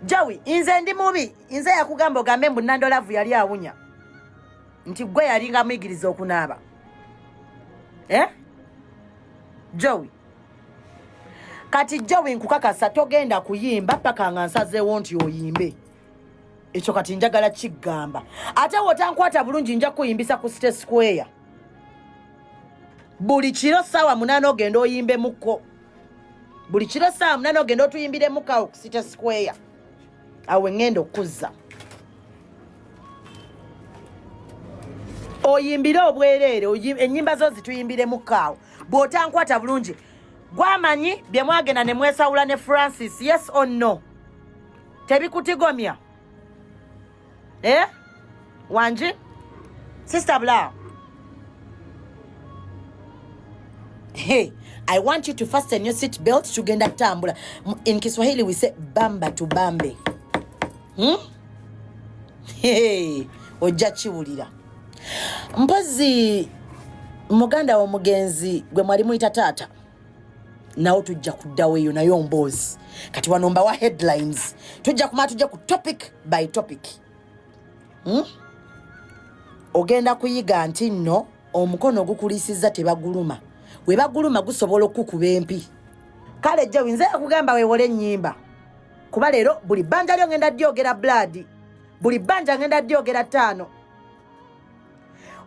Jowi, nze ndi mubi. Nze yakugamba ogambe mbu Nandolavu yali awunya nti gwe yalinga amuyigiriza okunaaba, eh? Jowi, kati Jowi, nkukakasa togenda kuyimba paka nga nsazeewo nti oyimbe. Ekyo kati njagala kiggamba. Ate wotankwata bulungi, nja kuyimbisa ku City Square buli kiro saawa 8, ogenda oyimbemuko buli kiro saawa 8, ogenda otuyimbiremukko awo ku City Square. Awo eŋŋenda okuzza oyimbire obwereere, ennyimba zo zituyimbiremukko awo. Bw'otankwata bulungi, gwamanyi bye mwagenda ne mwesawula ne Francis, yes or no? Tebikutigomya, eh? Wangi, Sister Bla. Hey, I want you to fasten your seat belt. Tugenda kutambula. In Kiswahili we say bamba tubambe. Hey, ojja kiwulira. Mpozi muganda w'omugenzi gwe mwali muyita taata, nawo tujja kuddawo eyo nayo mboozi. Kati wano mbawa headlines, tujja kumala tujja ku topic by topic, Ogenda kuyiga nti nno omukono ogukulisiza tebaguluma, we baguluma gusobola okukuba empi. Kale Jowi, nze yakugamba weewole ennyimba, kuba leero buli bbanja lyo ngenda dyogera blood, buli bbanja ngenda dyogera ttaano.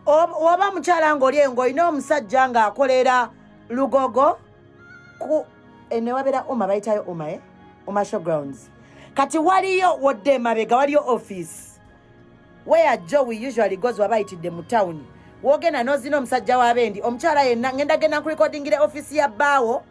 Oba mukyala ng'oli eyo ng'olina omusajja ng'akolera Lugogo ku newabeera uma bayitayo uma, eh? Uma Showgrounds. Kati waliyo wodde emabega waliyo office where Joey usually goes waba ayitidde mu town, wogenda n'ozina omusajja w'abendi. Omukyala yenna ngenda genda nkurekodingira office ya bbaawo.